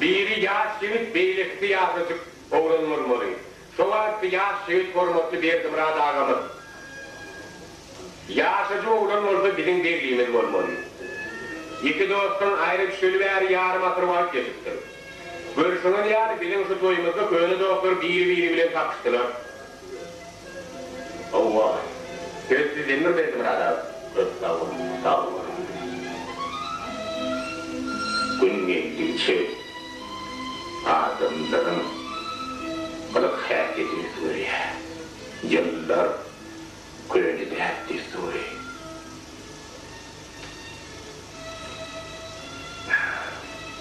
Biri ýaş ýigit, beýlekisi ýaşajyk oglan bolmaly. Şo wagtky ýaş ýigit hormatly Berdimyrat agamyz. Ýaşajyk oglan bolsa biziň Beglimiz bolmaly. Iki dostdan aýra düşeli bäri ýarym asyr wagt geçipdir. Görşüňiz ýaly, biziň şu toýumyzda köne dostlar biri-biri bilen tapyşdylar. Hawa, söz sizdendir Berdimyrat aga. Köp sag boluň, sag boluň. Gün geldigiçe adamlaryň gylyk-häsiýeti özgerýär. Ýyllar köne däp-dessury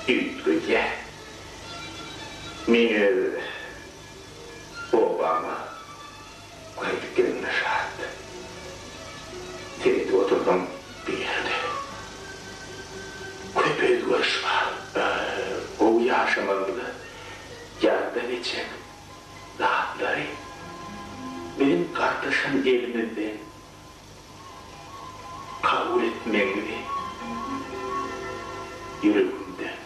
üýtgedýär. Men öz obama gaýdyp gelenime şat. Seredip otursam bu ýerde köp özgeriş bar. Gowy ýaşamagymyza ýardam etjek zatlary biziň gartaşan elimizden kabul etmegiňizi ýüregimden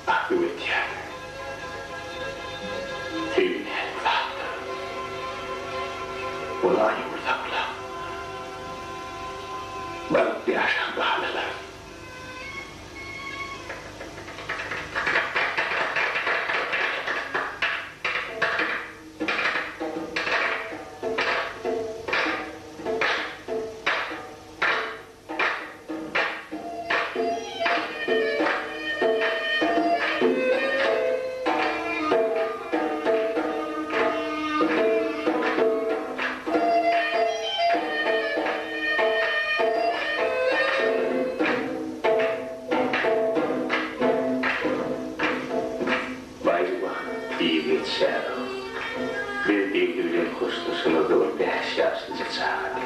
arzuw edýän. Söýgi näzik zatdyr. Ony aýawly saklaň. Bagtly ýaşaň balalarym. Baý wagt diýip geçýär. Biz Begli bilen hoşlaşanymyzda ol bäş ýaşlyja çagady.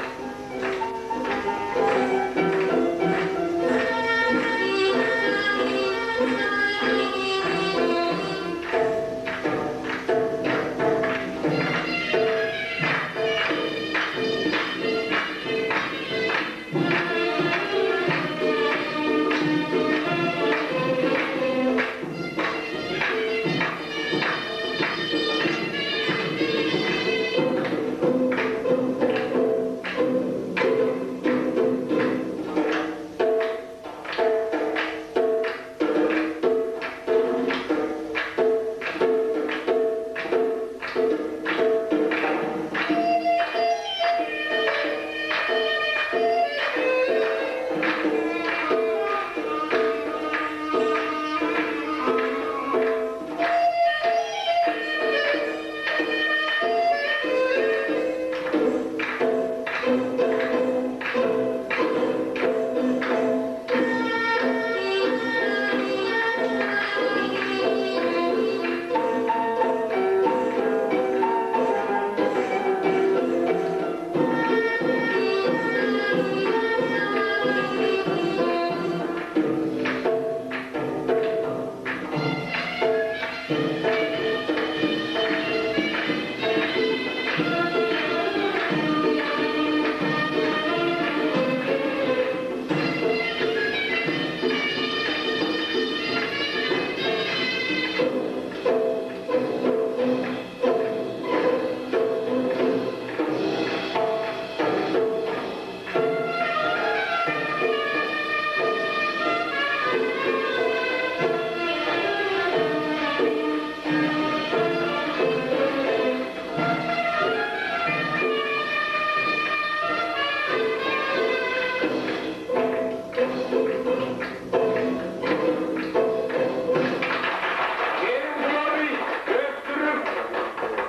Geliň bulary ösdürip,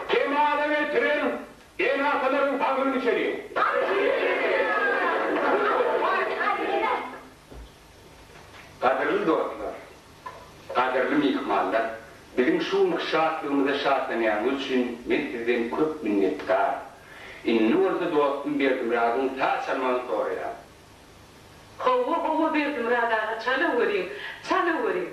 kemala getiren ene-atalaryň saglygyny içeliň. Gadyrly dostlar, gadyrly myhmanlar, biziň şu günki şatlygymyza şatlanýanyňyz üçin men sizden köp minnetdar. Indi bolsa dostum Berdimyradyň saz çalmagyny soraýan. Hawa, hawa Berdimyrat aga, çalaweriň, çalaweriň.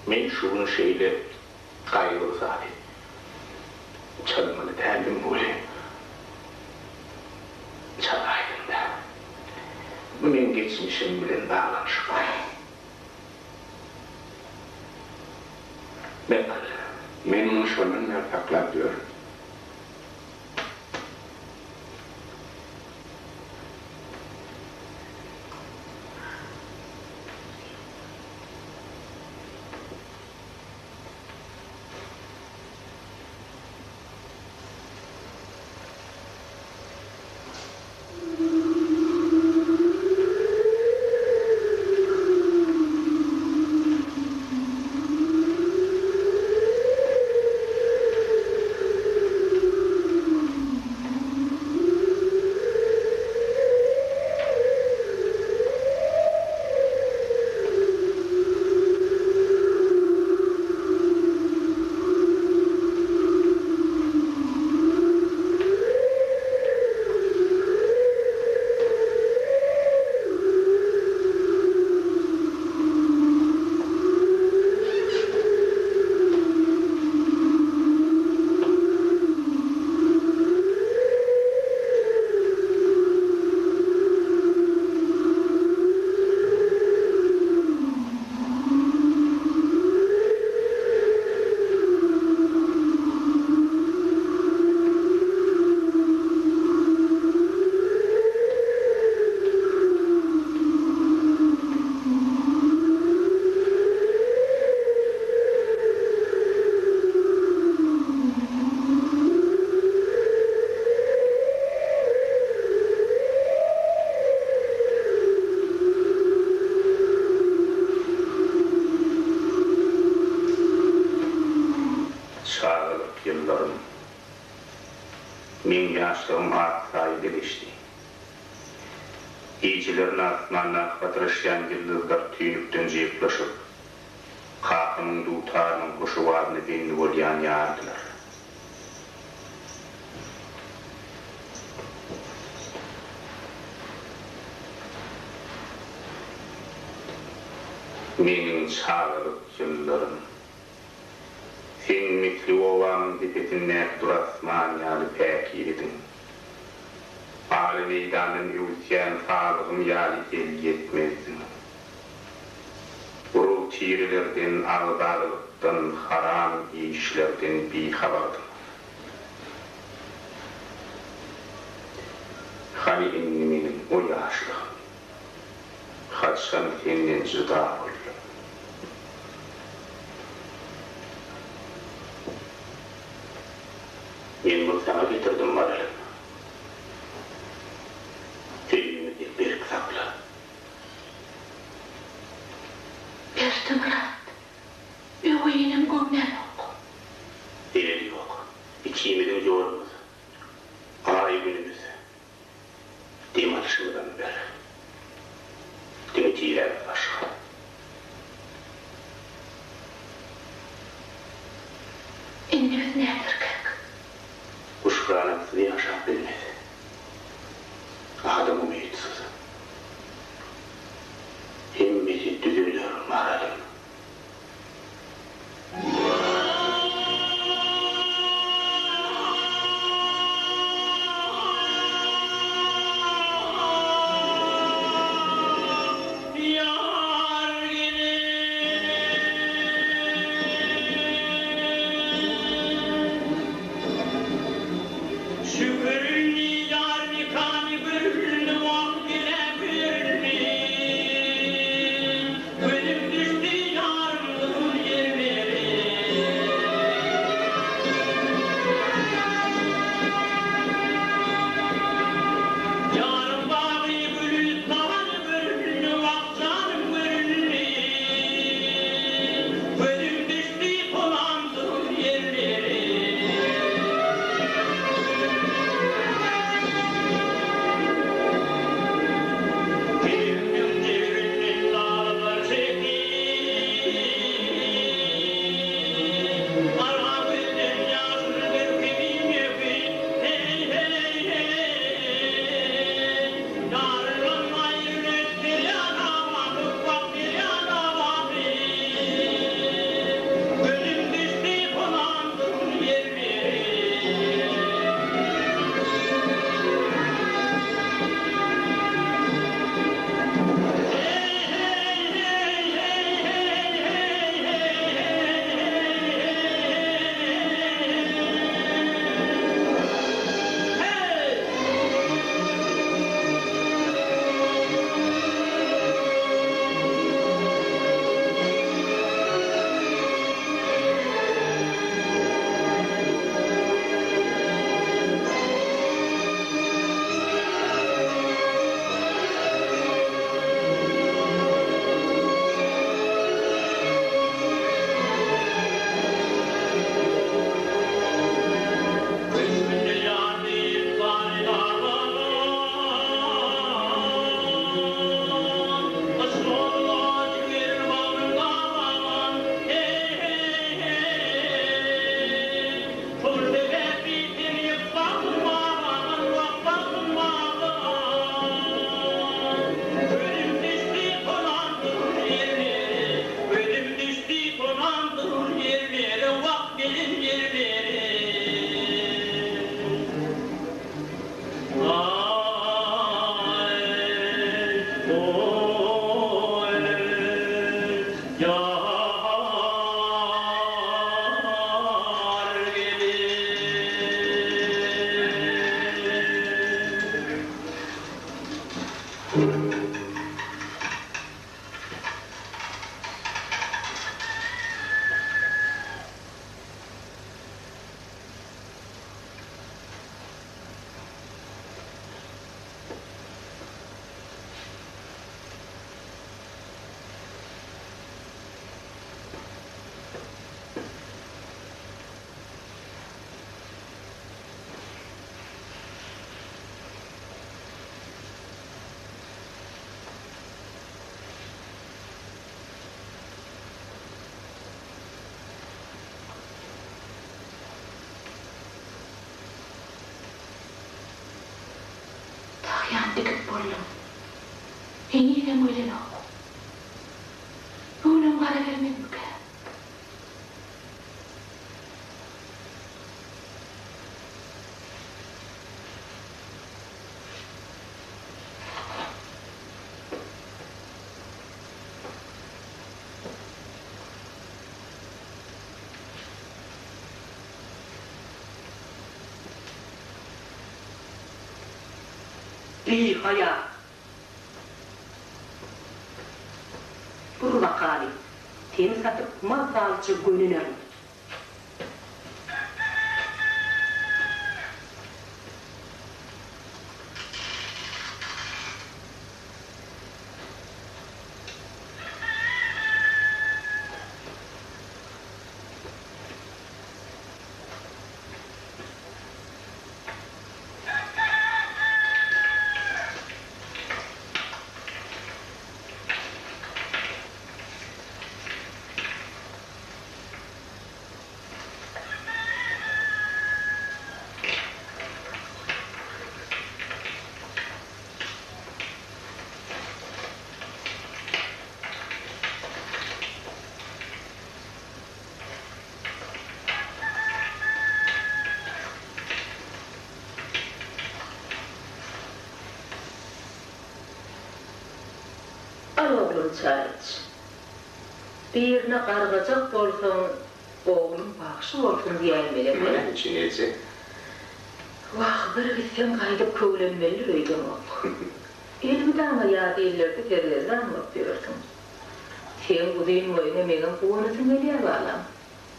Men şu gün şeýle gaýgyly sazy çalmaly däldim welin, çalaýdym-da. Bu meň geçmişim bilen baglanyşykly. Men Men muny şondan bäri saklap ýörün. Çagalyk ýyllarym. Meň ýaşlygym ak saýda geçdi. Gijelerine asmandaky patyraşýan ýyldyzlar tüýnükden jyýyklaşyp, kakamyň dutarynyň hoş owazyna bendi bolýan ýalydylar. Meniň çagalyk ýyllarym. Sen misli obamyň depesindäki dury asman ýaly päkizediň. Aly meýdandan öwüsýän salgym ýaly elýetmezdiň. Urug-tirelerden, agzalylykdan, haram işlerden bihabardyň. Hany indi meniň o ýaşlygym? Haçan senden jyda boldum? Men muny saňa getirdim, Maralym. Söýgimizi berk sakla. Berdimyrat, öweý enem göwnänok. Zeleli ýok. Ikimiziň ýolumyz, aý-günümiz Dem alyşymyzam bir. Diňe tirämiz başga. Indi biz näderkäk? Guş ganatsyz ýaşap bilmez. Adam umytsyz. Hemmesi düzeler, Maralym. Ýar geler. dikip boldum. Henizem gelenok. Bu günem gara bermezmikä? Bihaýa! Dur bakaly, seni satyp mazalyja gönenerin. Al oglum çaý iç. Birine gargajak bolsaň oglum bagşy bolsun diýäýmeli eken. Muny näme üçin eje? Wah, bir gitseň gaýdyp köwlenmelidir öýdemok. Elmydama ýat illerde sergezdan bolup ýörsüň. Seň uzyn boýuňa meňem guwanasym gelýär balam.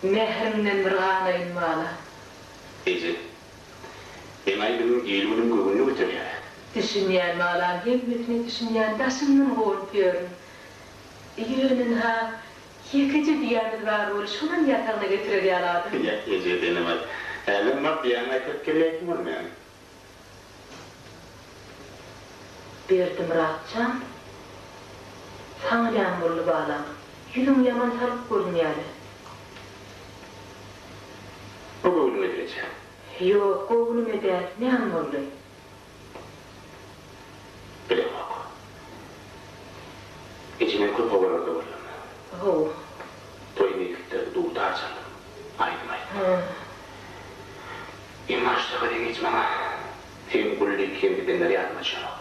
Mähriňden bir ganaýyn balam. Eje, seň aýdymyň il-günüň göwnüni göterýär. Düşünýän balam, hemmesine düşünýän, daşyňdan guwanyp ýörün. Ýöne ynha, ýekeje düýämiz bar bol, şonam ýatagyna getirer ýaly adam. Ýa, eje, senem aý. Hälem bar düýäňi gaýtaryp gelýärsiň bolmaýamy? Berdimyrat jan, saňa näme boldy balam, ýüzüň ýaman salyk görünýäle. Bu göwnüňe eje. Ýok, göwnüme däl, näme boldy? Bilemok. Eje men köp obalarda boldum. Hawa. Toý-meýlislerde dutar çaldym, aýdym aýtdym. Emma şu sapar hiç maňa seň gül diýip kem gidenler ýadyma düşenok.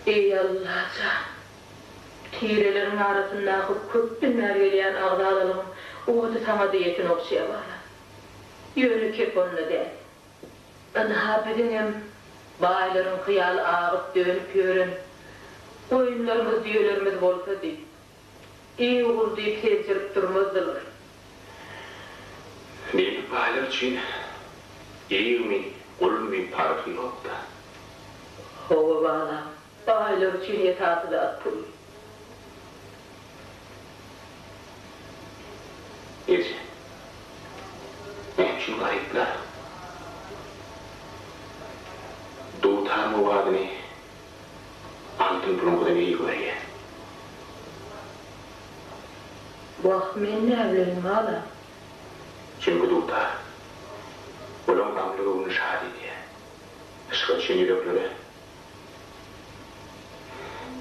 Eý Allajan! Tireleriň arasyndaky köpden bäri gelýän agzalalygyň ody saňa-da ýeten ogşýa balam. Ýöne kep onda däl. Ynha biziňem baýlaryňky ýaly agyp-dönüp ýören goýunlarymyz, düýelerimiz bolsady. Eý-gul diýip seljerip durmazdylar. Beýle baýlar üçin eými, gulmy parhy ýok-da. Hawa, balam, baýlar üçin esasy zat pul. Eje, näme üçin garyplar dutar owazyny Altyn puluňkydan eý görýä. Wah, men näbileýin, balam. Çünki dutar, olaň gamly göwnüni şat edýär. Yşga düşen ýüreklere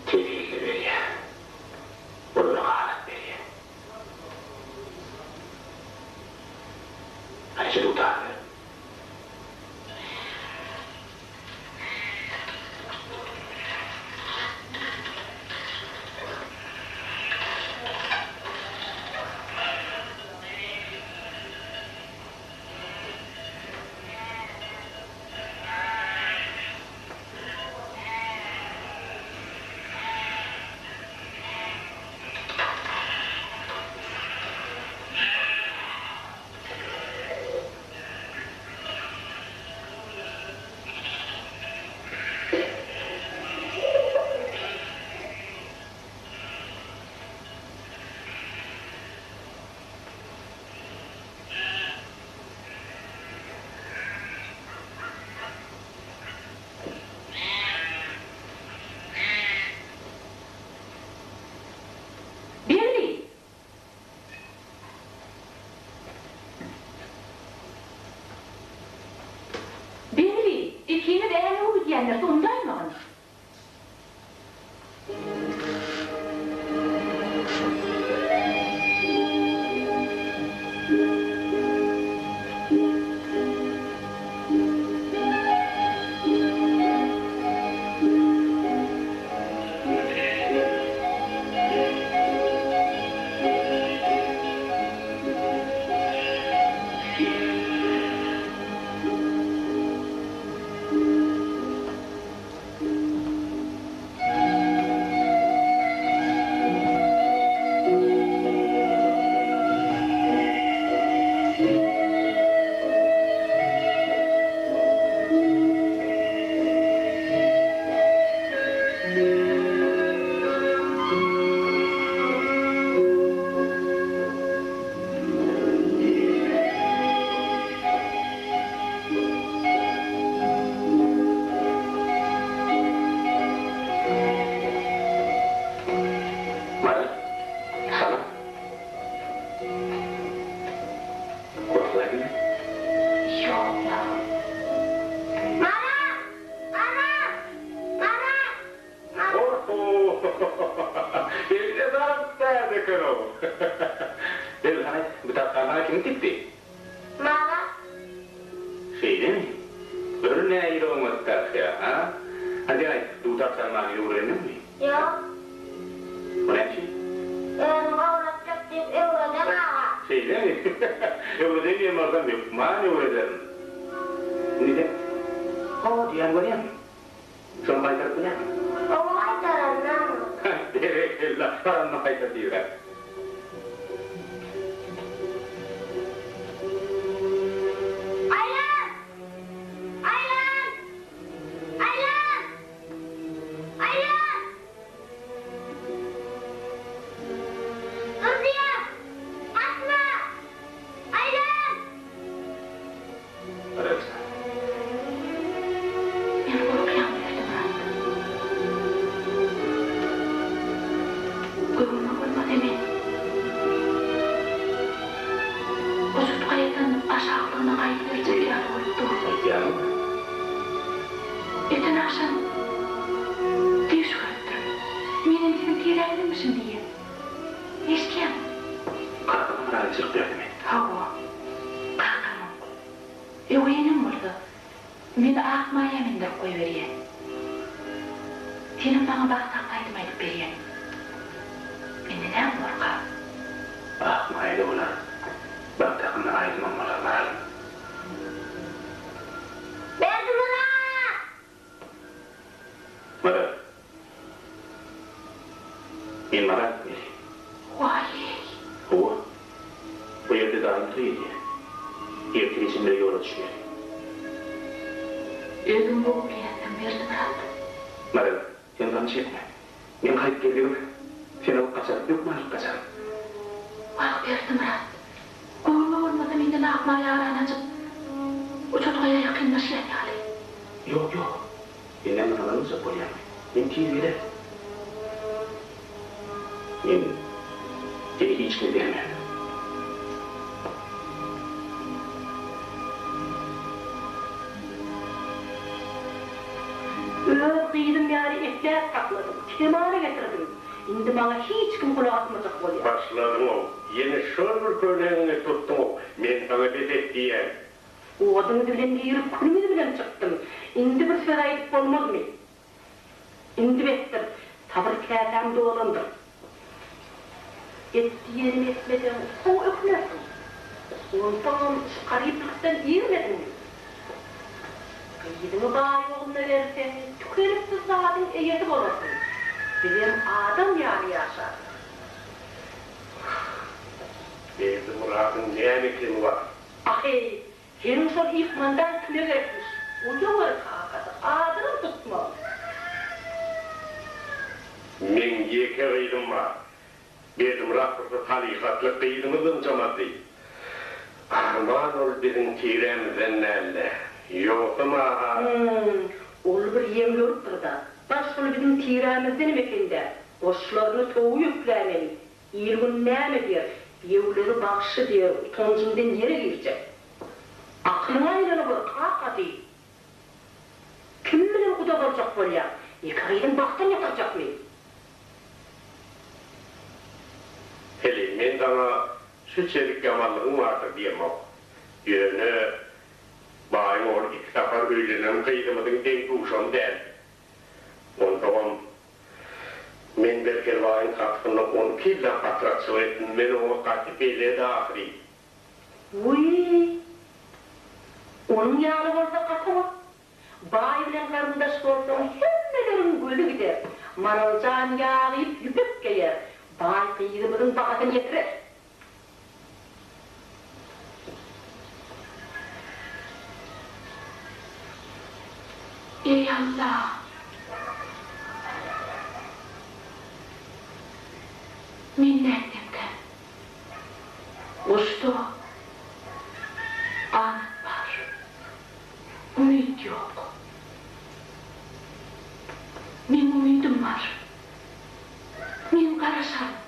teselli berýär. Olara ganat berýär. Hany şu dutary ber. Maral, salam. Gorkýarmy? Ýok-la. Maral! Maral! Maral! Oho! Eline saglyk täze eken-ow. Bel, hany, bu tapgany saňa kim tikdi? Maral. Şeýlemi? Gör nähili oňat dakýa, a? Hany sen aýt, dutar çalmany öwrendiňmi? Ýok. O näme üçin? Özüm öwretjek diýip öwreden aga. Şeýlemi? Öwreden diýen bolsam hökman öwrederin. Indi sen ho diýýän bolýaňmy? Şony gaýtaryp bilýäňmi? Oňa gaýtararyn aga. Berekella, bar onda gaýtar diýibräk. Aýlan! Aýlan! Aýlan! Aýlan! Dur diýýän! Gaçma! Aýlan! Bararys. Men gorkýan Berdimyrat. Göwnüme bolmasa men Ujyt gaýadan aşaklygyna gaýdyberjek ýaly bolup dur. Aýdýaňmy? Öten agşam düýş görüpdirin. Menem siziň tiräňizmişim diýýän. Eşidýäňmi? Kakamam razyçylyk berdimi? Hawa, kakamam. Öweý enem bolsa, meni ak maýa mindirip goýberýä. Senem maňa bagt hakda aýdym aýdyp berýäň. Indi näme borka? Ak maýa-da bolar, bagt hakynda aýdymam bolar, Maral. Berdimyrat! Maral. Men Maral gitmeli. Waý-eý! Hawa. Bu ýerde daýym toý edýär. Ertir içinde ýola düşmeli. Özüň gowy bilýänsiň, Berdimyrat. Maral, sen gam çekme. Men gaýdyp geldigim, seni alyp gaçaryn, hökman alyp gaçaryn. Wah, Berdimyrat, göwnüme bolmasa menden Akmaýa arany açyp, Uçutgaýa ýakynlaşýan ýaly. Ýok, ýok. Sen näme maňa ynanmajak bolýaňmy? Men tiz gelerin. Men seni hiç kime bermen. Öz gyzym ýaly ekläp sakladym, kemala getirdim. Indi maňa hiç kim gulak asmajak bolýar. Başladyň-ow, ýene şol bir könegiňi tutduň-ow, men saňa bes et diýýän. Oduňyz bilen girip, külüňiz bilen çykdym. Indi bir söz aýdyp bolmazmy? Indi besdir, sabyr käsäm dolandyr. Et diýenimi etmeseň, soň ökünersiň. Onsoňam şu garyplykdan irmediňmi? Gyzyňy baý ogluna berseň, tükeniksiz zadyň eýesi bolarsyň. Bizem adam ýaly ýaşarys. Berdimyradyň näme kemi bar? Aheý, seniň şol ýykmandaň kime gerekmiş? Uýa gör kakasy, adynam tutma. Meň ýeke gyzym bar. Berdimyrat bolsa salyhatly gyzymy ynjamazdy. Arman ol biziň tirämizden däldi. Ýogsam-a. Hum, ol bir ýeň ýorupdyr-da. Baş şol biziň tirämizdenem eken-dä. Goşlaryny towugy ýüklämeli. Il-gün näme diýer, giýewleri bagşy diýer, utanjymdan ýere girjek. Akylyňa aýlana gör, kakasy! Kim bilen guda boljak bolýaň? Ýeke gyzyň bagtyn ýatyrjakmy? Heleý, men saňa şu çelik ýamanlygyň bardyr diýemok. Ýöne, baýyň ogly iki sapar öýlenen gyzymyzyň deň-duşam däl. Onsoňam, men Berker baýyň gapysynda 12 ýyllap patrakçylyk etdim, men oňa gaty belet ahyry. Wiý! Onuň ýaly bolsa gaty oňat. Baý bilen garyndaş bolsaň, hemmeleriň gözi gider. Maral jan ýag iýip, ýüpek geýer. Baý gyzymyzyň bahasyny ýetirer. Eý Alla! Men nätsemkäm? Guşda ganat bar, umyt ýok. Meň umydym bar. Men garaşaryn.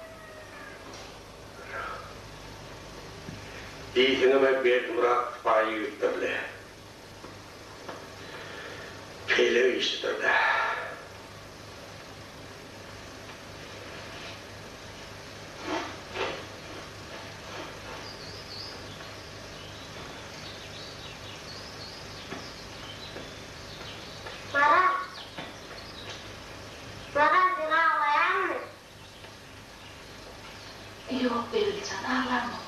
Diýseňem-ä Berdimyrat sypaýy ýigitdir-le. Peýle işidir-dä. Maral! Maral, sen aglaýaňmy? Ýok, Begiljan, aglamok.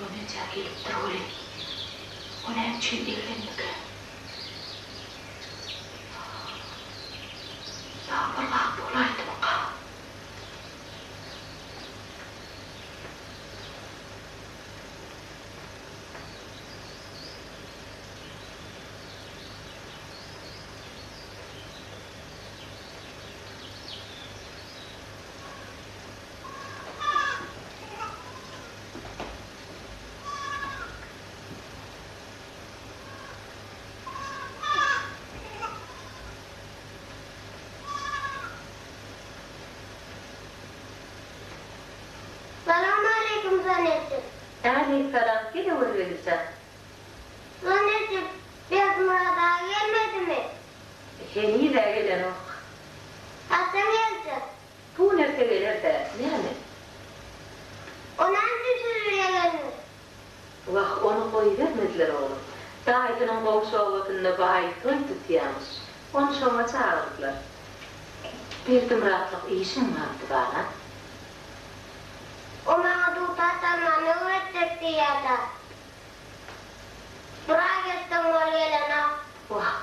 Göneje gelipdir welin, o näme üçin eglendikä? Ýa bir zat bolaýdymyka? Salam aleýkum Zanetjik. Äleýk salam gel Öwezbegjan. Zanetjik Berdimyrat aga gelmedimi? Heniz-ä gelenok. Haçan geljek? Bu närse geler-dä, näme? O näme üçin siz bile gelmedi? Wah, ony goýbermediler oglum. Daýysynyň goňşy obasynda baý toý tutýamyş. Ony şoňa çagyrdylar. Berdimyratlyk işiň bardy, balam. O maňa dutar çalmany öwretjek diýýär-dä. Bir aý geçdem ol gelenok. Wah.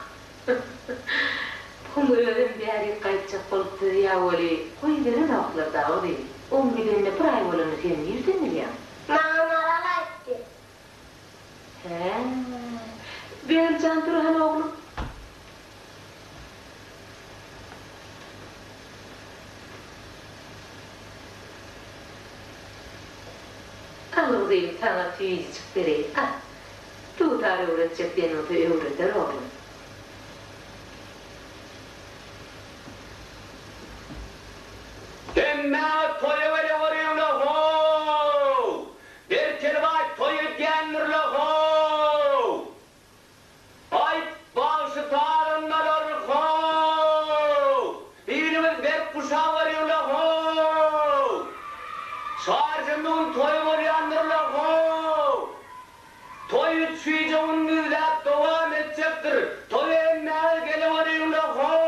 Oň özem bärik gaýtjak bolup düzýä weli, goýberenoklar-da ozy. Oň gidenine bir aý bolanyny sen nirden bilýäň? Maňa Maral aýtdy. Hä. Begiljan tur hany oglum. Al gyzym saňa süýjüjik bereýin al. Dutar öwretjek diýen bolsa öwreder oglum. Hemmäňiz toýa geleweriňle how! Berkeli baý toý edýändirle how! Aýt, bagşy sazandalar how! Bilimiz berk guşawaryň-la how! Çarşenbe gün toý bolýandyr-la how! Toý üç gije-gündizläp dowam etjekdir. Toýa hemmäňiz geleweriň-le how!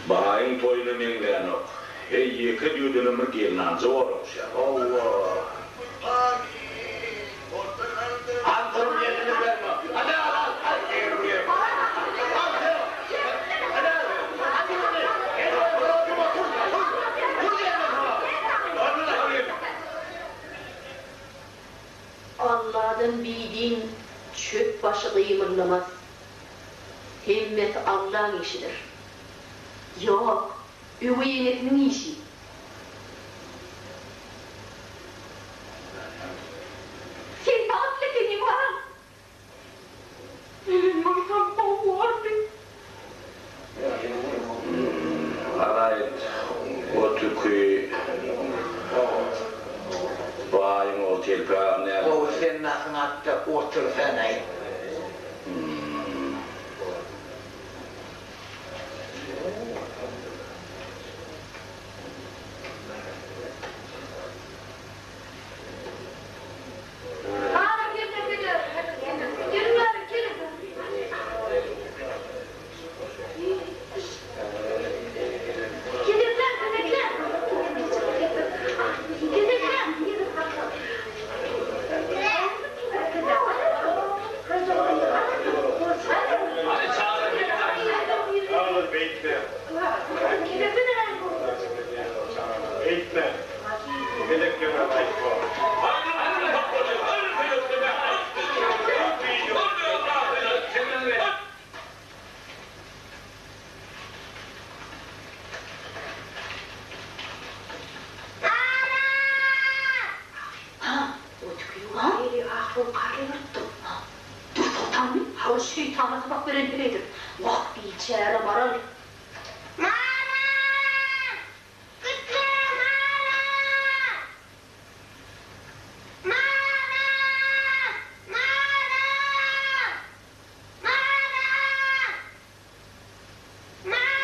Baýyň toýuna meňzänok. Heý, ýeke düýedenem bir gelnanja bor ogşýar. Hawa. Alladan bidin çöp başy gymyldamaz. Hemmesi Allaň işidir. Ýok, öweý enesiniň işi. Sen bagtly ekeniň, Maral. Bilen bolsam gowy bordy. Garaýt, o tüki baýyň ogly telpek agam näme? Gowy sen nasyň atda otursanaý. Şeýtana sapak beren heleýdir. Wah, biçäre Maral. Maral! Gutly Maral! Maral! Maral! Maral! Maral!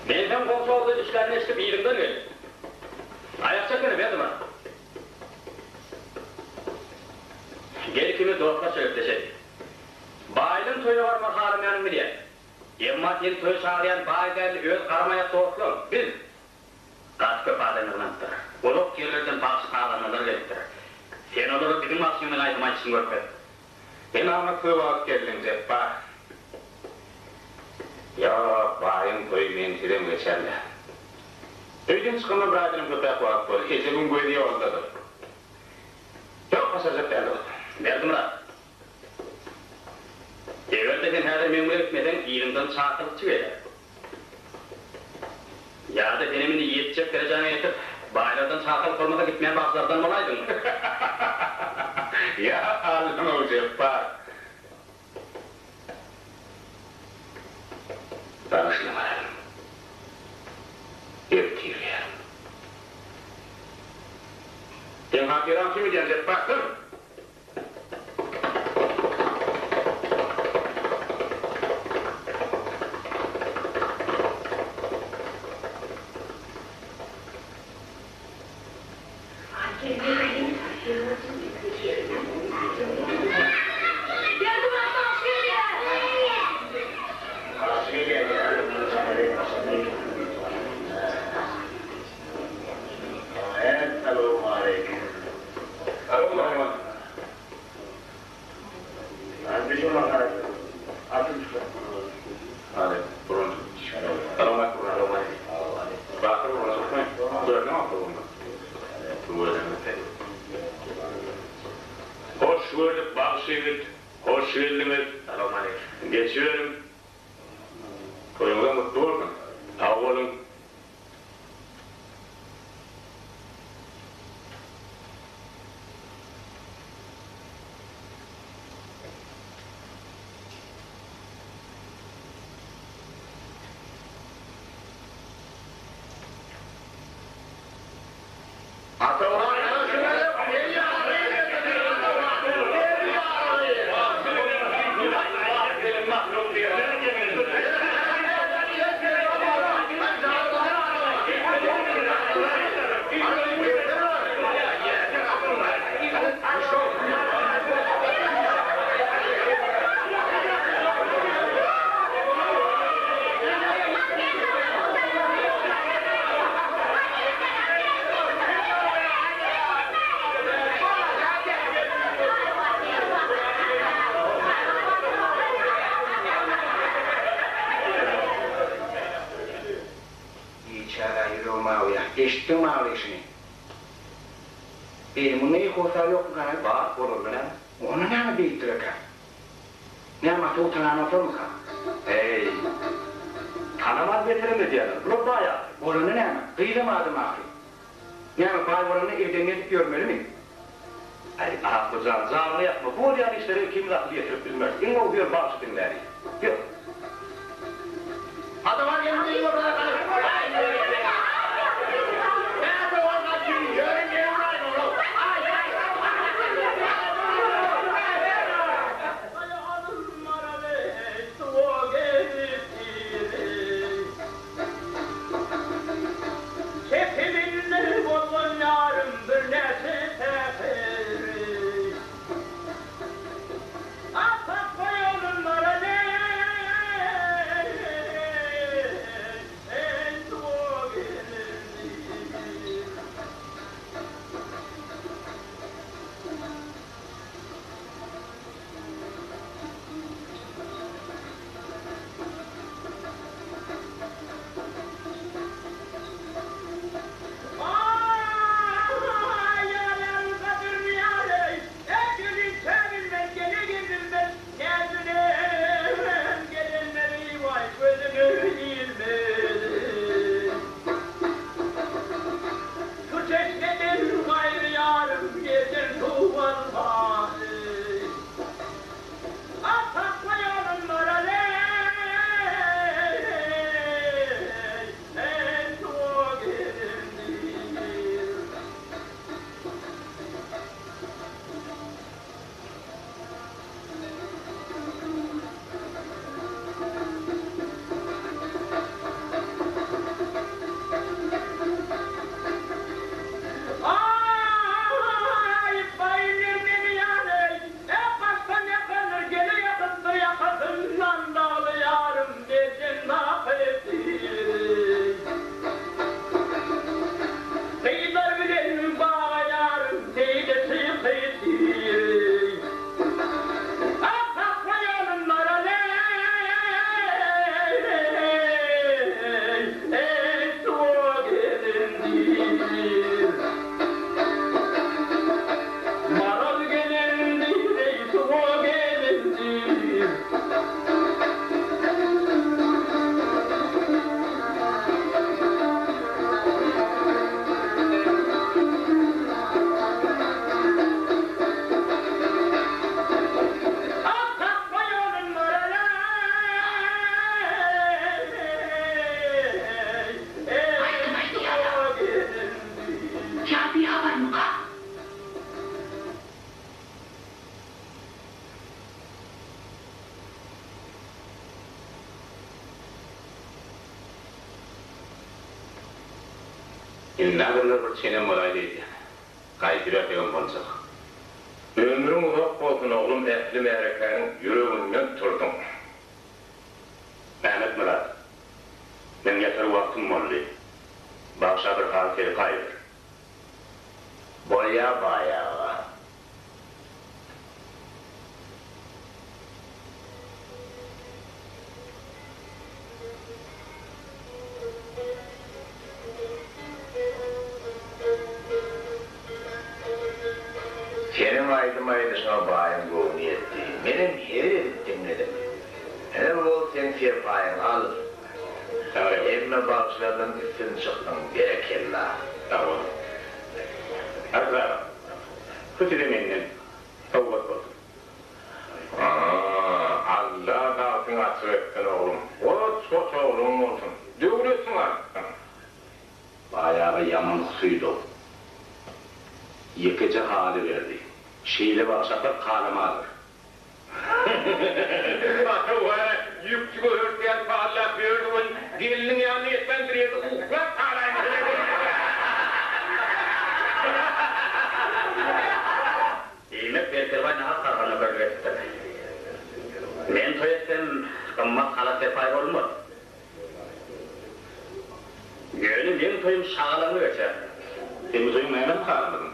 Men seň goňşy obada düşlänini eşidip yzyňdan geldim. Aýak çekene Berdimyrat. Gel ikimiz dostlarça gepleşeli. Baýlaň toýa barmagy halamaýanyňy bilýän. Emma seni toýa çagyrýan baý däl-de öz garamaýak dostlaň, biz. Gaty köp adam ýygnanypdyr. Uzak ýerlerden bagşy-sazandalar gelipdir. Sen olara biziň bagşymyzyň aýdym aýdyşyny görkez. Sen amatsyz wagt geldiň, Jepbar. Ýok, baýyň toýy mensizem geçer-le. Öýden çykanyma bir aýdanam köpräk wagt boldy. Ejemiň gözi ýoldadyr. Ýok, başarjak däl dost. Berdimyrat. Eger-de sen häzir meň bilen gitmeseň, yzyňdan çakylykçy geler. Ýa-da senem indi ýetjek derejäňe ýetip, baýlardan çakylyk bolmasa gitmeýän bagşylardan bolaýdyň. Ýa Allaň-ow, Jepbar! Bagyşlamaýaryn. Ertir gel. Seň hatyraň üçin gidýän, Jepbar, dur! Berdimyrat bagşy gelýär! Hoş gördük bagşy ýigit, hoş geldiňiz. Geçiberiň. Toýuňyzam gutly bolsun. Sag boluň. Biçäre ýüregim agyrýar. Eşitdiňmi aglaýşyny? Eý, munda eý hossar ýokmyka? Bar, bolanda näme? Onda näme beýtdirekä? Näme ata utananoklarmyka? Eý, tanamaz beterem edýärler. Bular baý ahyry. Bolanda näme? Gyzam adam ahyry. Näme, baý bolanda edeňi edip ýörmelimi? Äý, Akly jan, janyňy ýakma. Bu bolýan işlere ikimiz akyl ýetirip bilmeris. Iň gowusy ýör bagşy diňläli. Ýör. Kepilinde bozan ýarym birnäçe säheri. Apak goýalym maraly. Indi adamlar bir çenem bolaýdy öýdýän. Gaýdybersegem boljak. Ömrüň uzak bolsun oglum ähli märekäniň ýüreginden turduň. Mämmetmyrat, meň ýatar wagtym boldy. Bagşa bir hal serpaý ber. Bolýa baý aga. Seniň aýdym aýdyşyňa baýyň göwni ýetdi. Menem hezil edip diňledim. Ine bol seň serpaýyň al. Hemme bagşylardan üstün çykdyň. Berekella. Sag boluň. Aziz agam, bu size menden sowgat bolsun. Alla bagtyňy açyk etsin oglum. Goç-goç ogluň bolsun. Döwletiň artsyn. Baý aga ýaman husydow. Ýekeje haly berdi. Şeýle bagşa bir kalamadyr. Ata wara ýükçi göhertýän pallap ýördi welin, gelniň ýanyna ýetmän bir ýerde uklap galaýmasyn. Diýmek, Berkelbaý nahak gargana birlik edipdir. Men toý etsem, gymmat halat-serpaý bolmaz. Ýöne meň toýum şagalaňly geçer. Seň bu toýuň nämeni halamadyň?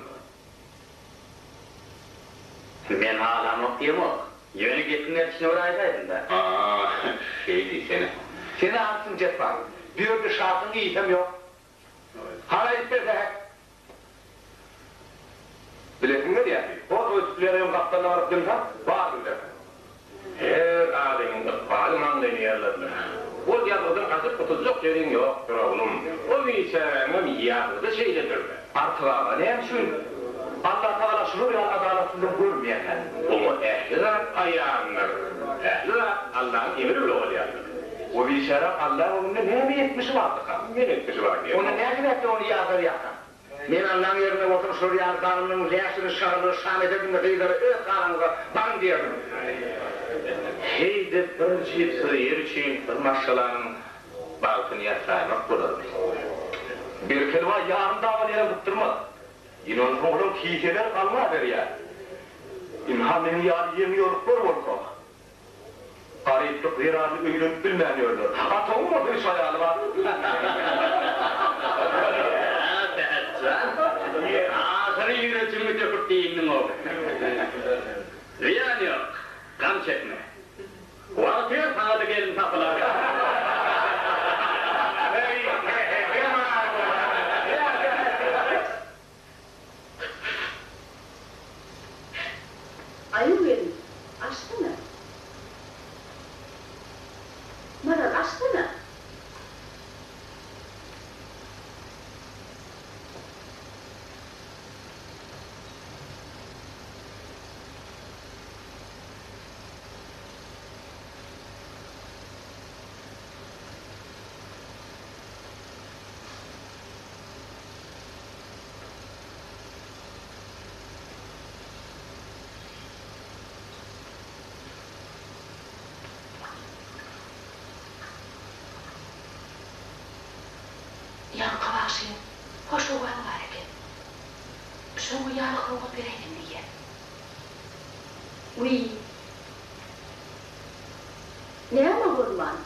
Men halamok diýemok. Ýöne gepiň gelşine görä aýdaýdym-da. A-a, şeý diýsene. Sen alsyň Jepbar. Bu ýerde şatyň ysam ýok. Hany aýdyp berse hä? Bilesiň gelýärmi? Ho toý tutulýan öýüň gapdalyna baryp dymsaň, baryny bilersiň. Her adamyň ykbaly maňlaýyna ýazylandyr. Ol ýazgydan gaçyp gutuljak ýeriň ýokdur, oglum. O biçäräniňem ýazgydy şeýledir-dä. Artyk aga, näme üçin Allatagala şular ýaly adalatsyzlygy görmeýärkä? Oňa ähli zat aýandyr. Ähli zat Allanyň emri bilen bolýandyr. O biçäräň Alla öňünde näme etmişi bardyka? Men etmişi bar diýemok. Onda näme sebäpden ony ýazgarýarka? Men Allaň ýerinde bolsam şular ýaly zalymlaryň läşini şagallara şam ederdim-de gyzlara öz galaňyza baryň diýerdim. Heý-de bir jübsüz ýer üçin bir maşgalanyň bagtyny ýasaýmak bolarmy? Berkelbaý ýarym daban ýerem sypdyrmaz. Ine onsoň olaň kiseleri galňaberýär. Ynha meniň ýaly ýeňiýoluklar bolsa, garyplyk zerarly öýlenip bilmän ýörler. Atawyň bolsa üç aýaly bar. Hä, Sähet jan, ahyry ýürejiňi döküp diýindiň-ow. Zyýany ýok, gam çekme. Wagty ýok saňada gelin tapylar. Aýu gelin, açsana. Maral, açsana. Ýaňky bagşyň hoş owazy bar eken. Şoňa ýalyk sowgat beräýsem diýýän. Wiý. Näme bolman?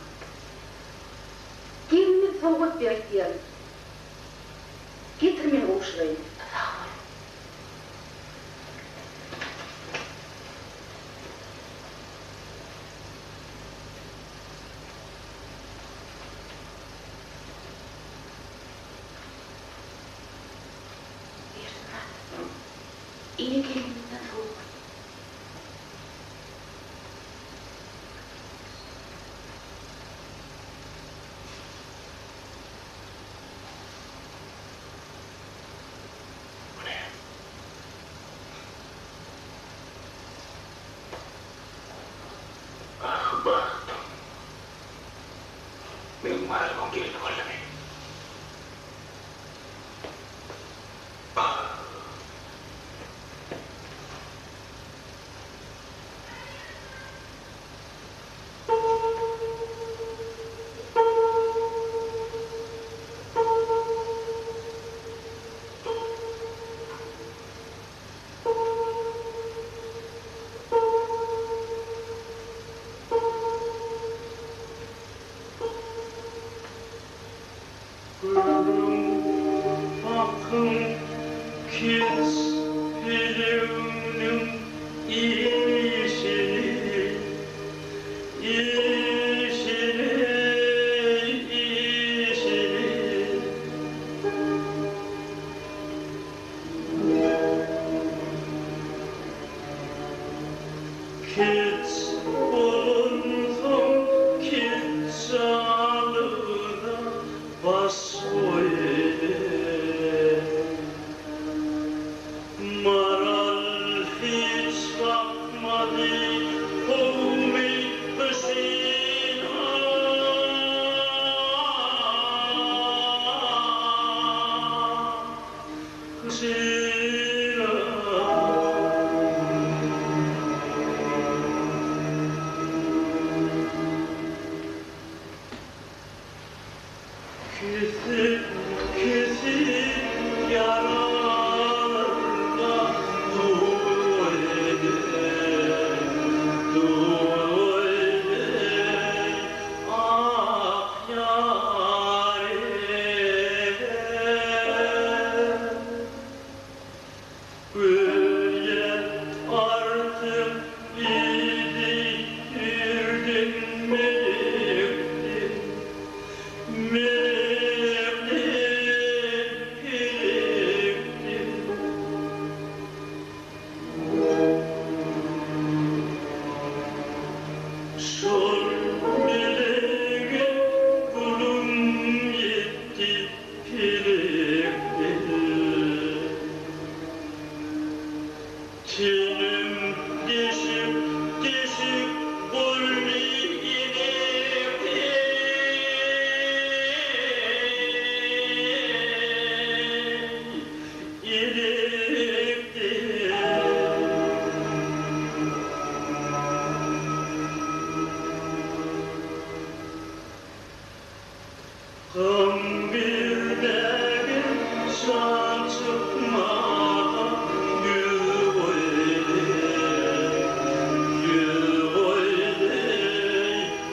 Gelinimiz sowgat berip diýerin. Getir men gowşuraýyn. Sag bol. Berdimyrat, ene gelinimizden sowgat. Bu näme? Ah, bagtym. Meniň Maralymyň gelni boldumy? Ah. Görüň, bakyň, keç pelegiňiň işini, işini, işini. Keç bolansoň ketjalygyna baş goýdy. Maral hiç bakmady howmy gyşyna. Gyşyna. Kesik kesik ýaralarda dur eý, dur eý, ak ýar eý. Göýä artyk bizi ýürdün melekden, melekden, pelekden. Şol melege gulum ýetdi pelekden. Tenim deşik deşik boldy elekden. Elekden. Gam bermäge jan çykmaga ýüz goýdy, ýüz goýdy,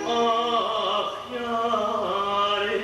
ah ýar eý.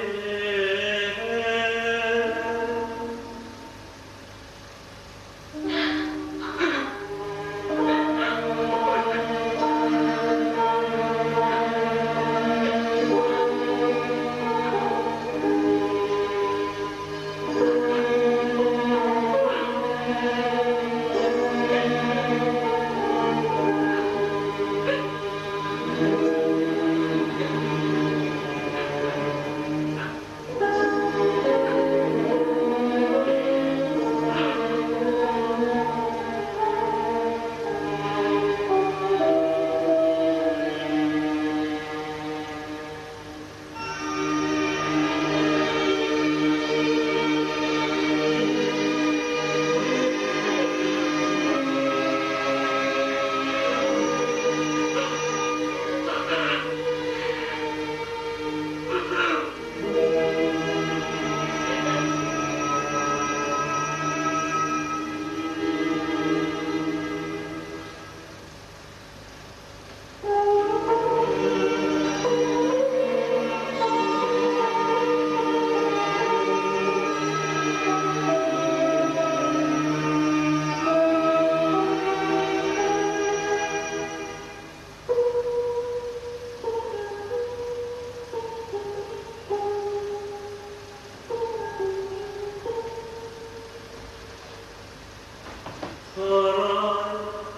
Karar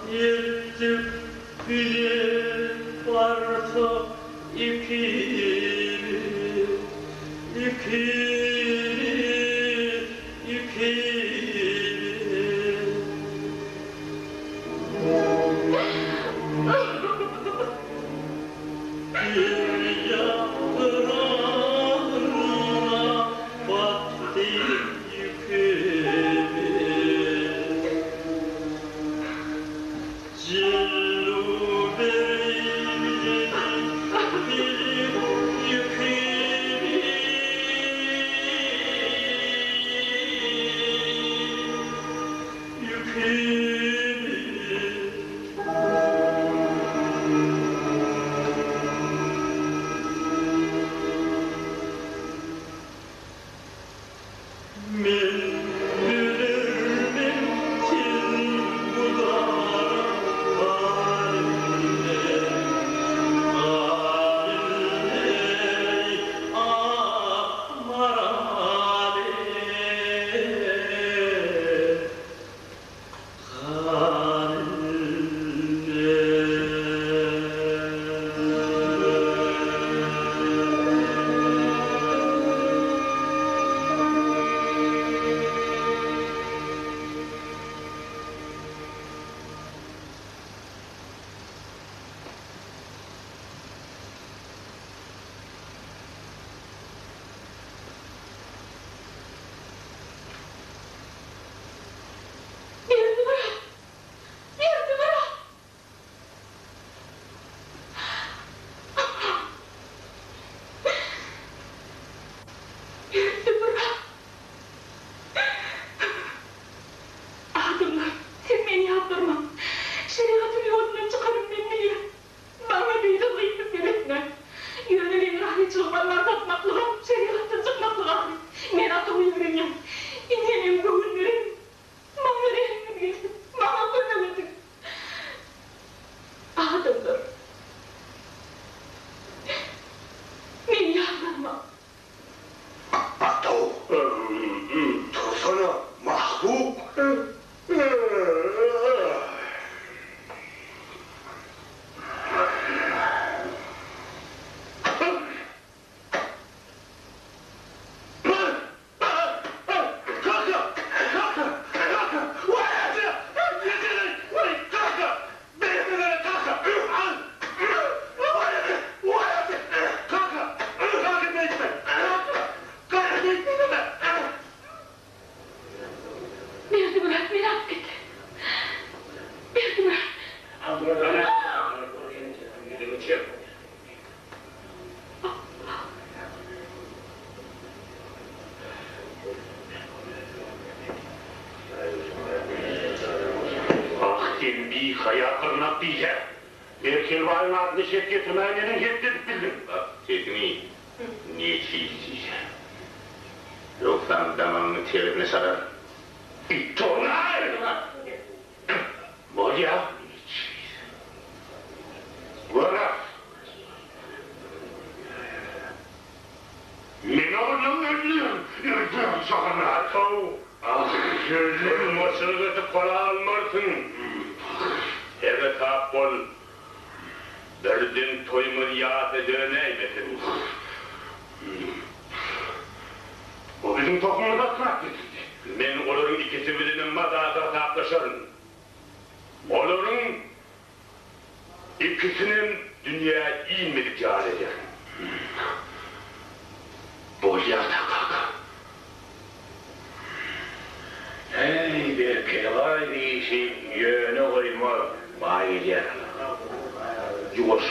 etdik bile barsak ikimiz, ikimiz, ikimiz. Bir ýapragyna batdy ýükümiz. Jellu bereýin dedi, bilip ýükümiz. Men bilermen seni bu dara Galybilmez, galybilmez, ah, Maraly. Berdimyrat! Berdimyrat! Berdimyrat! Adamlar, siz meni ýazgarmaň. Şerigatyň ýolundan çykanym men bilýän. Maňa beýle gyýyp seretmäň. Ýöne meň razyçylygym alman satmaklygam şerigatdan çykmaklyk ahyry. Men Atawy ýigrenýän. Ine meň göwünlerim. Maňa rehimiňiz gelsin. Maňa kömek ediň. Adamlar. Meni ýazgarmaň. Ataw. Tursana, mahluk. Kaka! Kaka! Kaka! Waý aja! Ýeterin! Waý, kaka! Beýle kaka! Al! Waý aja! Waý aja! Kaka! Kaka beýtme! Kaka! Kaka beýtme! Berdimyrat meni alyp gitdi. Berdimyrat. Ah, sen bihaýa gyrnak biýhä! Berkelbaýyň adyny şek getirmäge neneň het edip bildiň? Bak, sesiňi neçüýsi. Ýogsam damagyňy tersine çalaryn. It-toňaý! Bolýa. Göreris. Men ogluň öldürin, öldürin şohany. Ataw, ah, öldürmaçylyk edip gala almarsyň. Seresap bol. Birden toýumyz ýasa dönäýmesin. O biziň tohumymyzy atrak getirdi. Men olaryň ikisi bilenem mazaly hasaplaşaryn. Olaryň ikisinem dünýä inmedik ýaly ederin. Bolýa-da, kaka. Äý, Berkebaý işi ýöne goýmaz. Baý gelýär. Ýuwaş.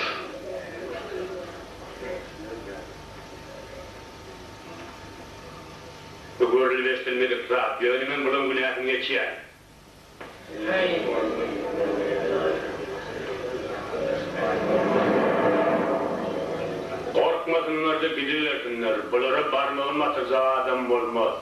Bu görlüp-eşdilmedik zat, ýöne men bulaň günäsini geçýän. Gorkmasynlar-da gidibersinler, bulara barmagyny batyrjak adam bolmaz.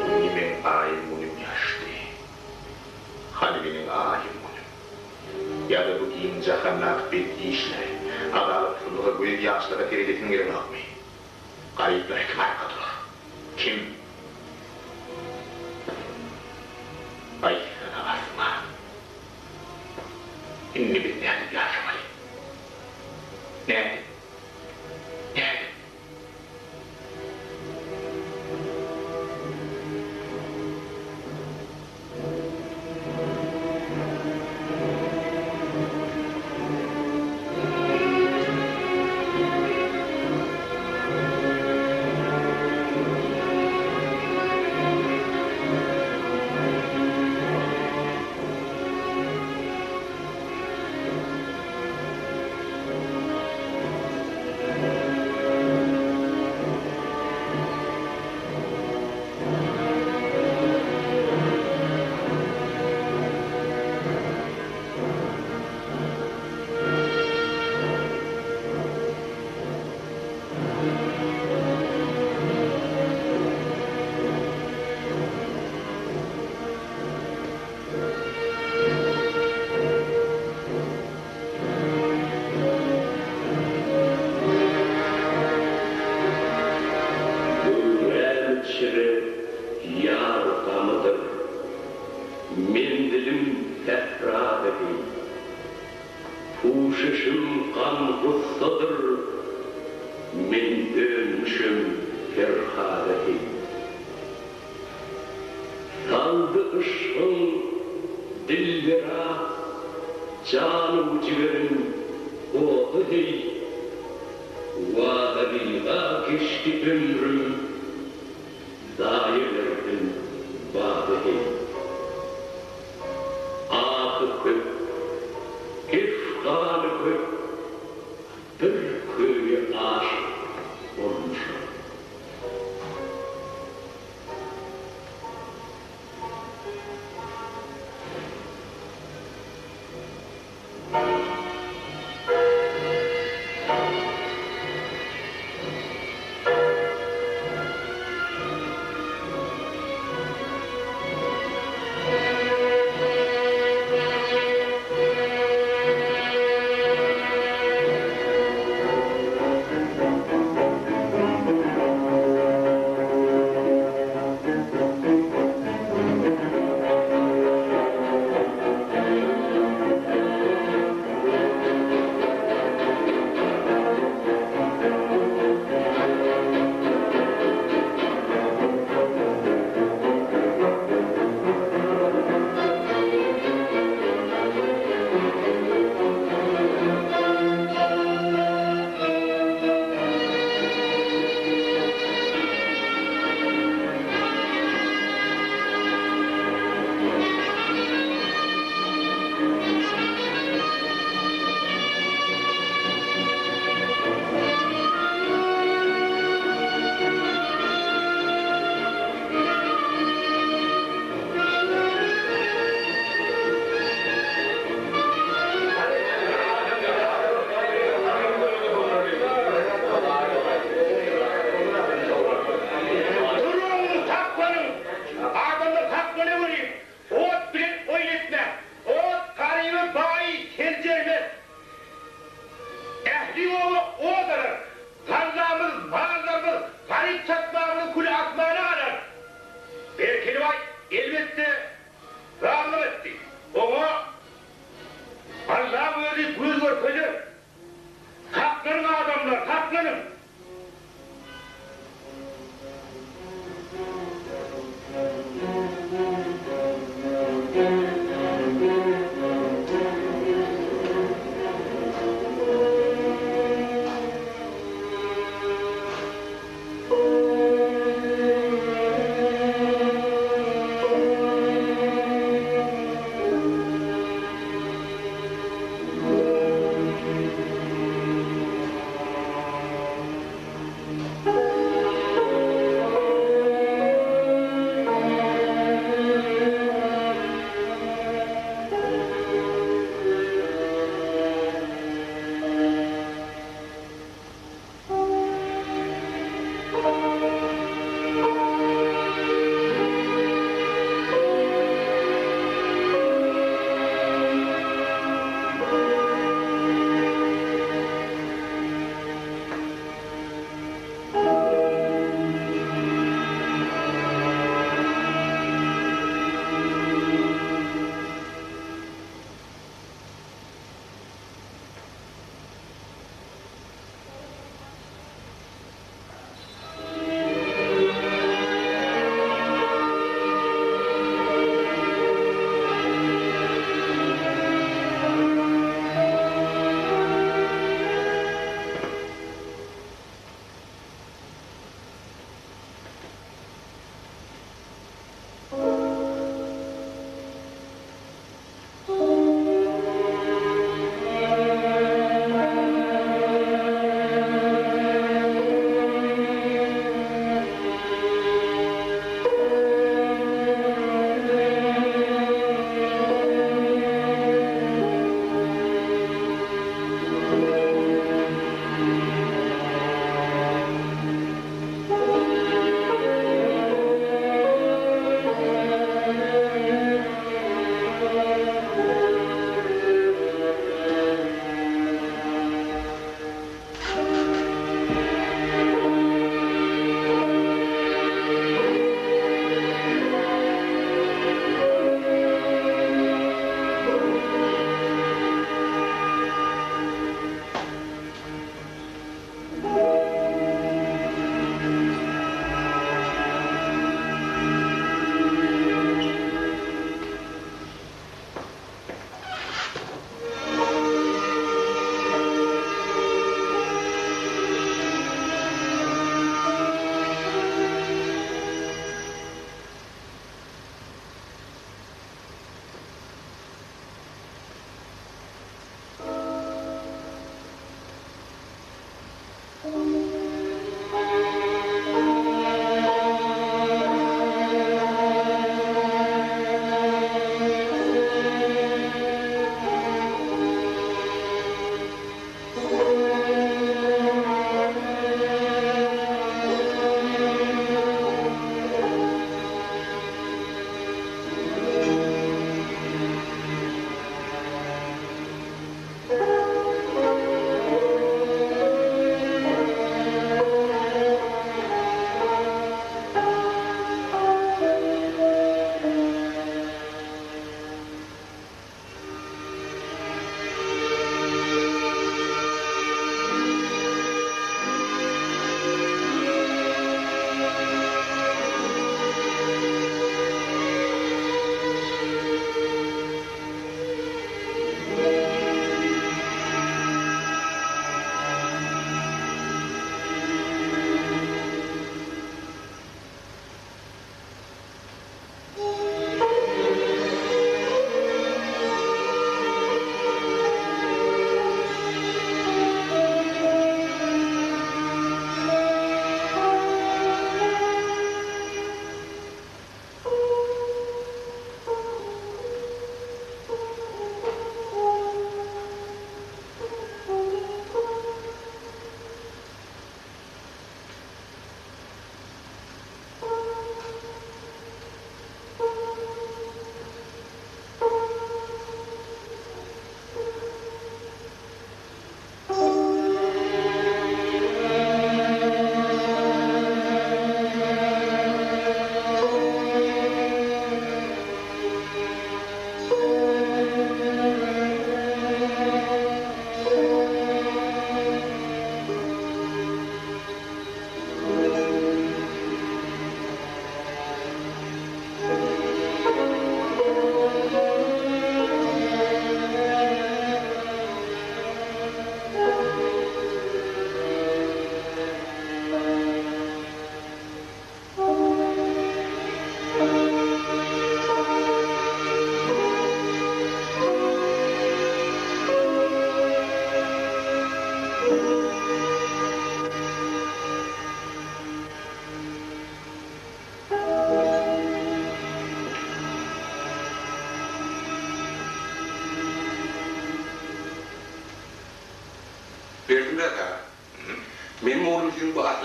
Indi meň aýym günüm ýaşdy. Hany meniň aýym günüm? Ýa-da bu giň jahandaky bet işlere, adalatsyzlyga göz ýaşlara seredesiň gelenokmy? Garyplara kim arka durar? Kim? Aýtsana Asman. Indi biz nädip ýaşamaly? Nädip? Nädip? Perhada heý. Saldy yşgyň dilbera janu jigerim oda heý. Wada-biga geçdi ömrüm, zaýa berdim bada heý. Ahy köp, efgany köp, bir köýe aşyk bolmuşam.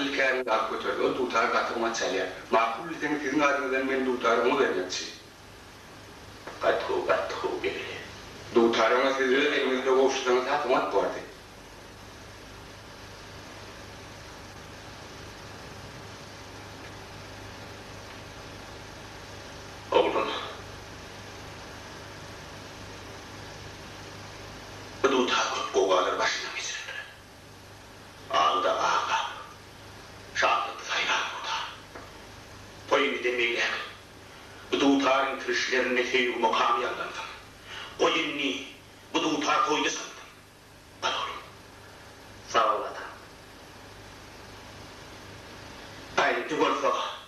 Asyl käriňizi alyp göterdi. Ol dutary gaty oňat çalýar. Makul bilseňiz siziň adyňyzdan men dutary oňa bermekçi. Gaty gowy, gaty gowy Begli. Dutary oňa siz öz eliňiz bile gowşursaňyz has oňat bordy. Oglum. Bu dutar köp gowgalary başyndan geçirendir. Agyda aglap, şatlykda saýran dutar. Goý indiden beýläk bu dutaryň kirişlerinde söýgi mukamy ýaňlansyn. Goý indi bu dutar toýda çalynsyn. Al oglum. Sag bol atam. A indi bolsa.